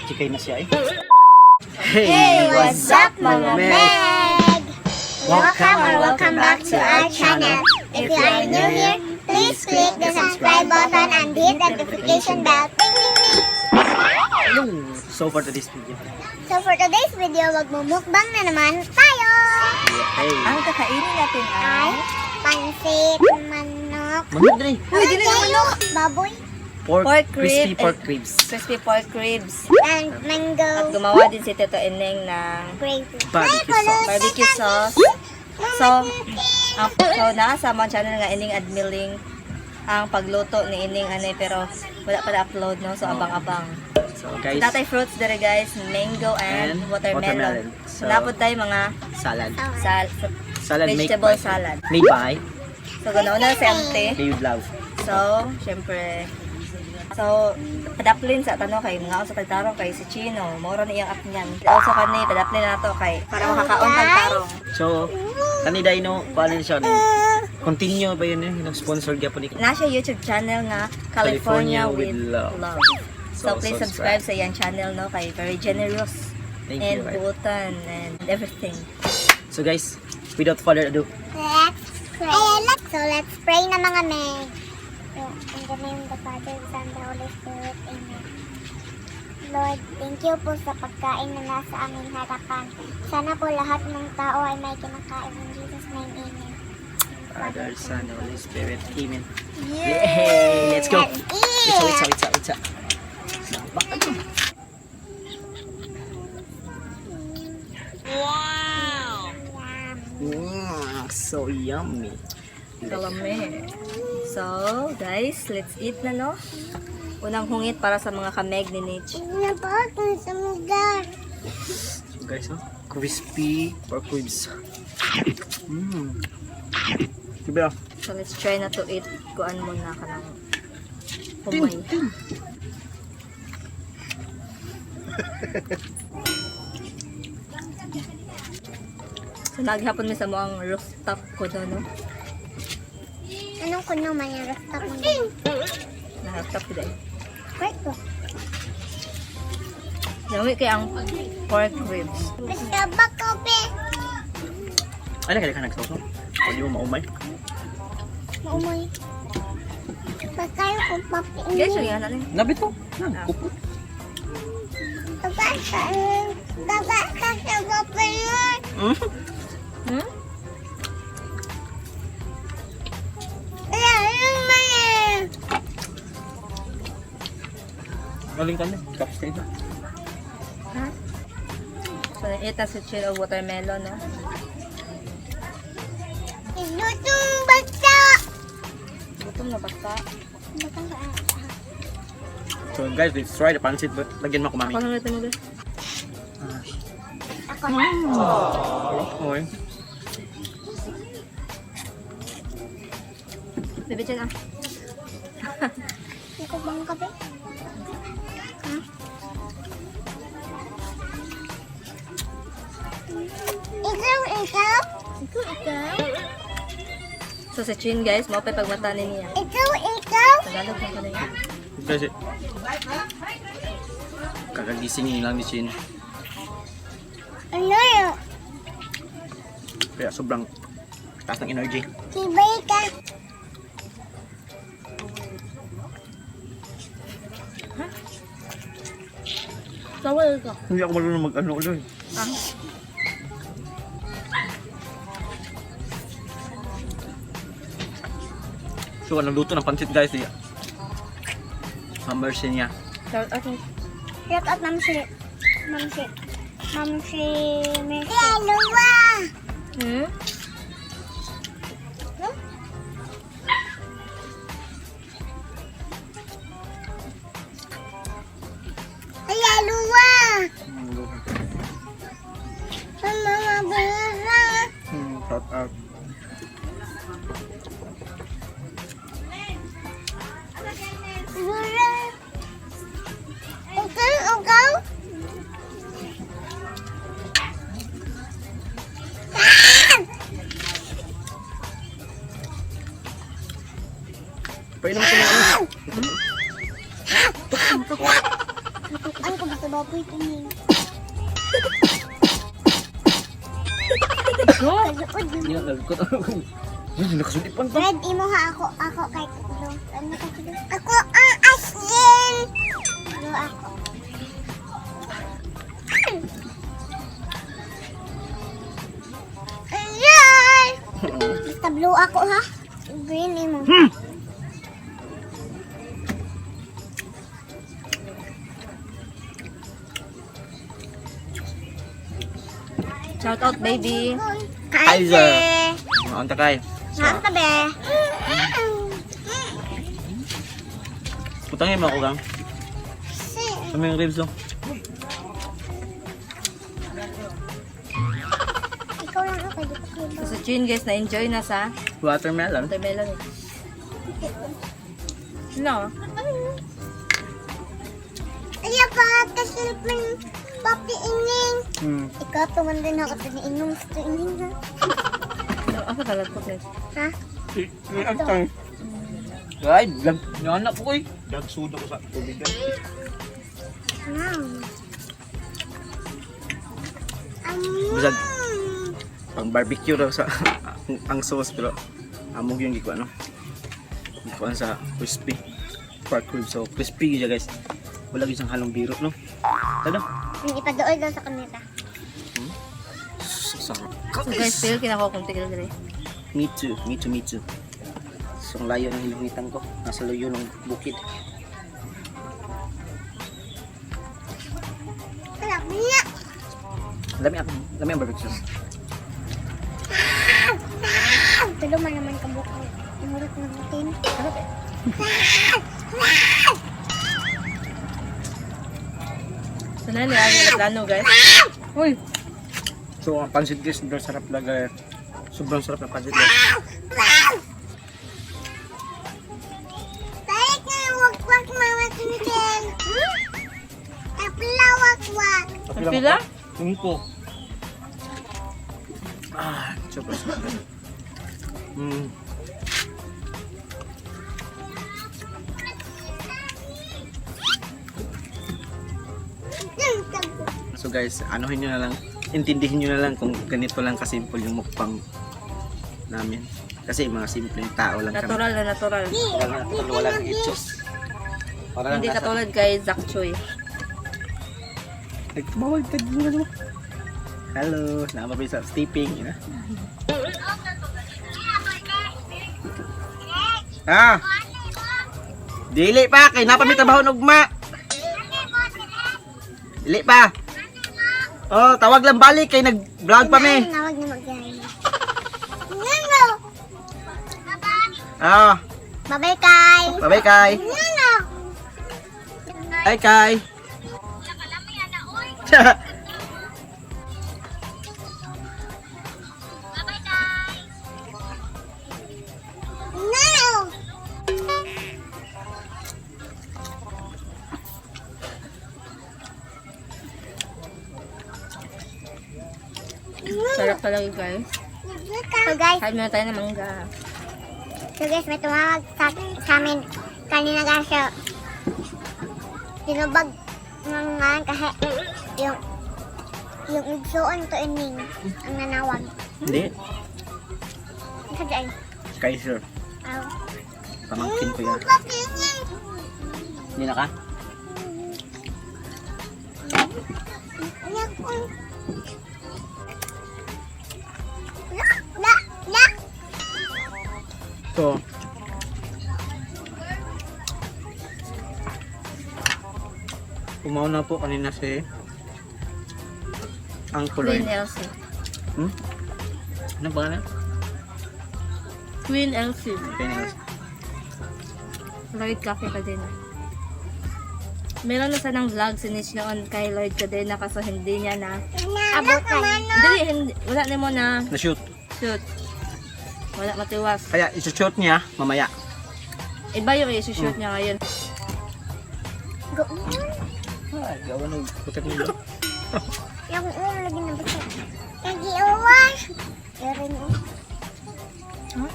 Chikay na siya eh. Hey, what's up, mga meg? Welcome or welcome back to our channel. If you are new here, please click the subscribe button and hit the notification bell. Ding, ding, ding. Yung so for today's video. So for today's video, magmumukbang na naman tayo! Hey. Ang kakainin natin Ay, ay pansit, manok, Manok din eh. Uy, dili na manok! Baboy, Pork, Pork crispy rib, pork ribs. Crispy pork ribs. and At mango gumawa din si Tito Eneng ng gravy. Barbecue sauce. Barbecue sauce. So, ang, so naa sa among channel nga ining admiling ang pagluto ni ining anay, pero wala pa na-upload, no, so abang-abang. So So, guys, natay fruits dere, guys, mango and And watermelon. watermelon. So, So, napod tayo mga salad. sal Salad made vegetable by, salad. Made by So ganaw na si Ante. Made with love. So, syempre, so, padaplin sa tano kay mga sa tagtarong kay si Chino. Mora na iyang app niyan. Also kani padaplin na to kay para makakaon tag tarong. So, kani Dino, paano siya? Continue ba yun eh? Yung sponsor gyapon ni Na siya YouTube channel nga California, California with with Love. Love. So, So, please subscribe sa iyang channel, no, kay very generous Thank and you. Right? buutan and everything. So guys, without further ado, Let's pray. So let's pray na, mga meg. In the name of the Father, the Son, the Holy Spirit. Amen. Lord, thank you po sa pagkain na nasa aming harapan. Sana po lahat ng tao ay may kinakain. In Jesus' name, amen. Father, Son, Holy Spirit. Amen. Yay! Let's go. Let's eat! Itsa, itsa, itsa, itsa. Baka to. Yum. So yummy. Kalame. So, guys, let's eat na, no. Unang hungit para sa mga kameg ni Nitch. Napakang sumugar. So guys, oh, crispy pork ribs. Diba? So let's try na to eat. Kuan muna ka ng humay. So naghapon mi sa mo ang rooftop ko doon, no? Anong kuno man yung rooftop mo? Na rooftop ko dahil. Kwarto. Dami kay ang pork ribs. Basta ba kape? Ay, nakita ka nagsauso. Pwede mo maumay. Maumoy. Pagkain ko papi. Guys, yung yan, ano? Nabi to. Na, kupot. Hmm? Galing kami. Tapos na ito. So, na-eat na si Chill of watermelon, no? Lutong bata! Gutom na basta. So guys, let's try the pancit. But lagyan mo ako, mami. Ako na ulit mo, guys. Ako. Okay. Bebe Chen, ah. Ikaw bang kape? Ha? Ikaw, ikaw? Ikaw, ikaw? So, si Chin, guys, mao pa'y pagmata ni niya. Ikaw, ikaw? Tagalog na pala yun. Guys, eh. Kakagising lang ni Chin. Ano yun? Kaya sobrang taas ng energy. Tibay ka. Tawal ka. Hindi ako marunong mag-ano ulit. Ah. So, anong luto ng pancit, guys? Eh. Ma'am Mercy niya. Shout out. Shout out, Ma'am Si. Ma'am Si. Ma'am Si. Mercy. Dalawa! Hmm? Dalawa! Mama, mama, Shout out. mama. Ikaw, ikaw? Painom ko na. Ano ko ba? Sa baboy tingin. Go! Kaluod. Hindi na nagkot. Hindi nakasulipan pa. Red imo ha ako ako kay blue. Ano ka blue? Ako ang asin. Blue ako. Ayan! Basta blue ako ha. Green imo. Shout out, baby. Kaiser. Maunta kay. Naanta be. Putangin mo ako gang. Kami yung ribs oh. Ikaw lang ako, di ko So, si Chin, guys, na-enjoy na sa Watermelon. watermelon. Eh. No. Ayaw pa, kasilpin papi ining. Ikaw, tungan din ako ito inom sa ining ha. No, ako talagpot na. Ha? Ay, lag, nanak ko eh. Dagsudo ko sa tubig. No. Bisag. Pang barbecue raw sa ang sauce pero amog yung gikuan no. Gikuan sa crispy pork rib, so crispy gyud siya guys. Wala gyud siyang halong biro no. Tada. Ang ipadool daw sa kanila. Sarap. So guys, feel kinako kung tigil diri. Me too, me too, me too. So, ang layo ng hilungitan ko. Nasa layo ng bukid. Sarap niya. Lami ang barbecue sauce. Tulo man naman kabukang. Imurot ng tin. Sarap eh. So na ni ang plano guys. Uy, So, ang pansit guys, sobrang sarap talaga. Eh. Sobrang sarap ng pansit guys. Balik na yung wakwak, Mama Tintin. Apla wakwak. Ang pila? Tingin ko. Ah, sobrang sarap. So guys, anuhin nyo na lang, intindihin nyo na lang kung ganito lang kasimple yung mukbang namin. Kasi mga simpleng tao lang kami. Natural na natural. Wala lang, natural, walang itchos. Para lang Hindi nasa- katulad kay Zack Choi. Nagtumawag ka dito. Hello, nama pa sa sleeping. You know? Ah! Dili pa kay napa mi trabaho ugma. Dili pa. Oh, tawag lang balik kay nag-vlog pa mi. Nawag na magyari. Nano! Ah, Babay kay! bye-bye kay. Nano! Hi kay. Nano! Sarap talaga guys. So guys, Kain muna tayo ng mangga. So guys, may tumawag sa amin kanina guys. So, tinubag ng nga kasi yung igsuon to ining ang nanawag. Hindi, Ika dyan. kay sir. Aw. Pamangkin ko yan. Hindi na ka? La, la, la. So, umauna po kanina si ang Queen kulay. Elsie. Ano ba na? Queen Elsie. Queen. Lloyd Cafe Cadena. Meron na sanang vlog si Nish noon kay Lloyd Cadena kaso hindi niya na. Abutan. Dili, hindi, wala na mo na Na-shoot. shoot. Wala matiwas. Kaya isushoot niya mamaya. Iba yung i-shoot niya ngayon. Go. Ay, gawa ng putik nila. Yung ulo lagi na basta. Nag-iuwas. Erin mo. Huh?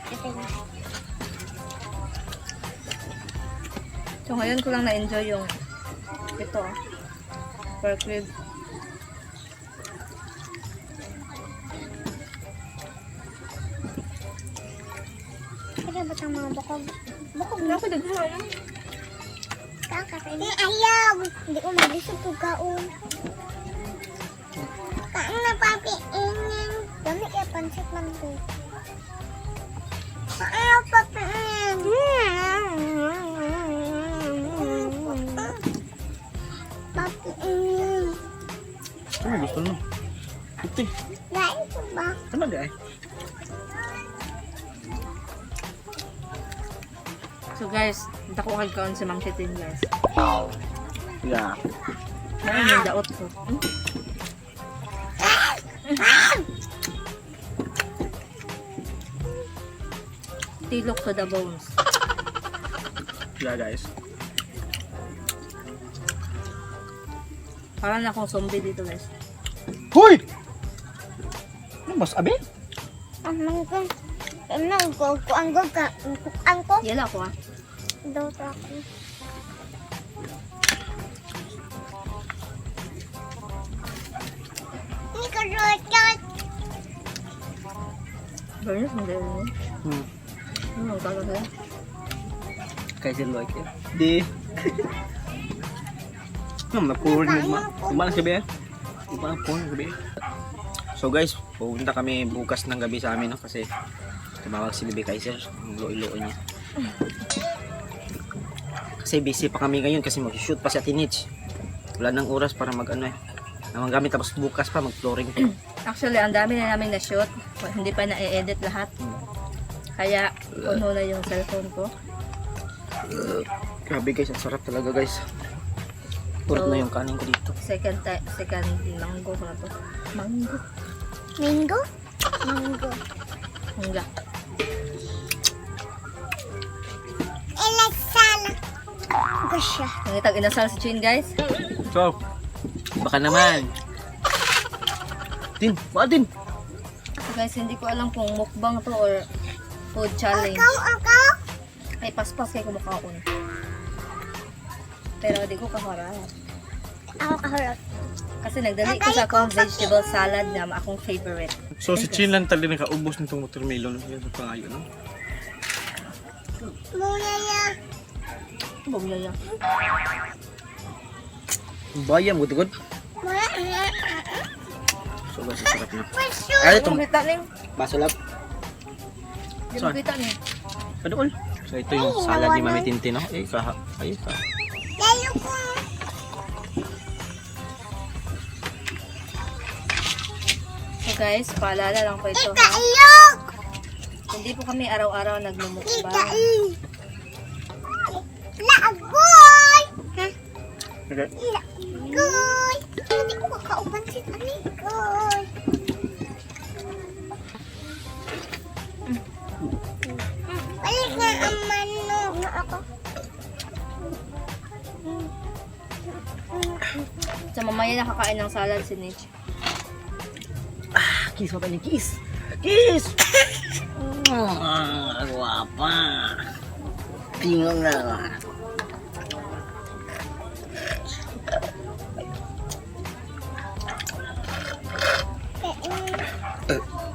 Ito na. So ngayon ko lang na-enjoy yung ito. Pork rib. Kaya ba't ang mga bukog? Bukog Ano na. ko daghan? Kakain. Ayaw! Hindi ko malisod kung kaon. Kaon na papi. Ingin. Dami kaya pansit man ko. Ayaw papi. Ingin. Papi ingin. Ano gusto mo? Ito eh. Lain ko ba? Ano ba eh? So guys, dako kay kaon si Mang Titin, guys. Yeah. Ano yung daot ko? Tilok to the bones. Yeah, guys. Parang na akong zombie dito, guys. Hoy! Ano mas abi? Ang mangko. Ano ko ko ang ko ka ang ko Yala ako ah. daw to ako. Ni ko rotot. Burns, ang galing mo. Ano ang gagawin? Kay si Lloyd eh. Di. Ano, napuro rin mo. Uma lang gabi eh. Uma lang po gabi. So guys, pupunta kami bukas ng gabi sa amin no kasi tumawag si Bebe Kaiser, ang loi-loi niya. Kasi busy pa kami ngayon kasi mag-shoot pa si Ate Nitch. Wala nang oras para mag ano eh. Namang gamit tapos bukas pa mag-flooring pa. Actually, ang dami na namin na-shoot. Hindi pa na-edit lahat. Kaya, puno na yung cellphone ko. Grabe guys, ang sarap talaga guys. Purot na yung kanin ko dito. Second, second mango ko na to. Mango. Mango? Mango. Mangga. Elasala. Gusya. Nangitag inasal si Chin, guys. So, baka naman. Din, baka din. So guys, hindi ko alam kung mukbang to or food challenge. Akaw, akaw. Ay, paspas kay kumakaon. Pero di ko kaharap. Ako kahurot. Kasi nagdali ko sa akong vegetable salad na akong favorite. So, si Chin lang talaga nakaubos nitong watermelon. Yan sa pangayo, no? Muna ya. Bumili. Bayam, good good. Muna ya. So, guys, ang sarap na. Pasyo. Ay, itong Kita ni. baso lang. Di mo kita ni. Padool. So, ito yung salad ni Mami Tintin, no? Ay, kaha. Ay, kaha. Lalo ko. So guys, paalala lang ko ito ha. Ikailog. Hindi po kami araw-araw nagmumukbang. Ikail. Laagoy. Ha? Okay. Laagoy. Hindi ko kakauban si Amigoy. Balik na ang manok. Na ako. So mamaya nakakain ng salad si Mitch. Ah, kiss pa niya. Kiss! Kiss! Ah, guwapa. Tingnan na.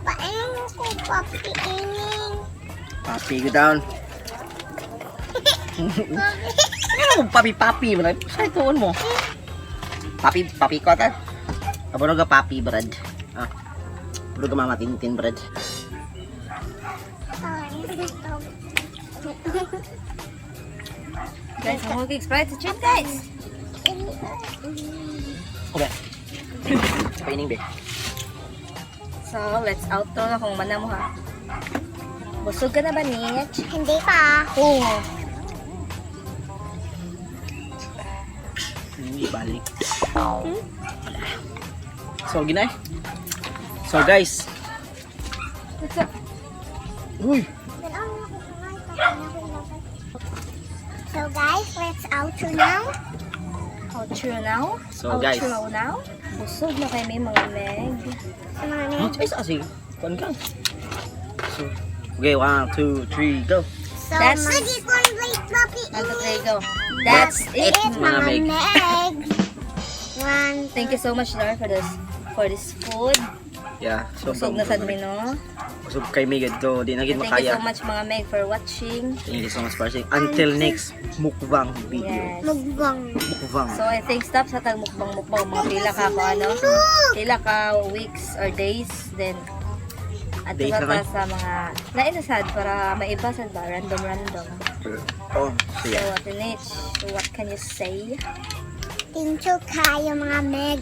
Paano ko papiinin? Papi, go down. Ano mo, papi, papi, brad? Sa ituon mo? Papi, papi ko ta. Abo ka papi, brad. Ah. Abo ka mama tintin, brad. Guys, ang cake Sprite si Chin guys! Okay. Paining, be. So let's outro na kung mana mo ha. Busog ka na ba, Mitch? Hindi pa. Oo. Hindi balik. So, ginay. So, guys. What's up? Uy! So guys, let's outro now. Outro now? So, guys. Outro now? Busog na kami mga meg. Sa mga Oh, ay, sa kasi. Kuan ka. So, okay, one, two, three, go. So, That's- Sige, One, two, three, go. That's it, mga mga meg. meg. One, Thank you so much, Lord, for this food. Yeah, so Busog na sad mi, no? Busog kay mi to, di na gid And thank you makaya. so much, mga Meg, for watching. Thank you so much for watching. Until next mukbang video. Yes. Mukbang. Mukbang. So I think stop sa tag mukbang mukbang mga pila ka ko ano? Pila ka weeks or days, then at Days ta na sa mga lain na sad para maiba sad ba, random random. Oh, so So yeah. Ate Nitch, what can you say? Thank you kayo, mga Meg.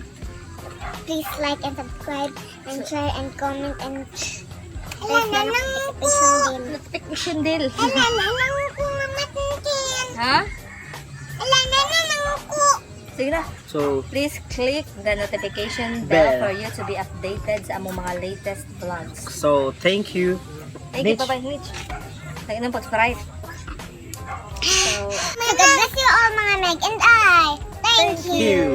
Please like and subscribe and share and comment and press the notification bell. Notification deal. Ala na nang ko, Mama Tintin. Ha? Ala na nang ko. Sige na. So, Please click the notification bell Bell. for you to be updated sa among mga latest vlogs. So thank you. Thank you, Mitch. bye-bye, Mitch. Thank you ng pag-sprite. So, So God bless you all, mga Meg, and I. Thank you. You.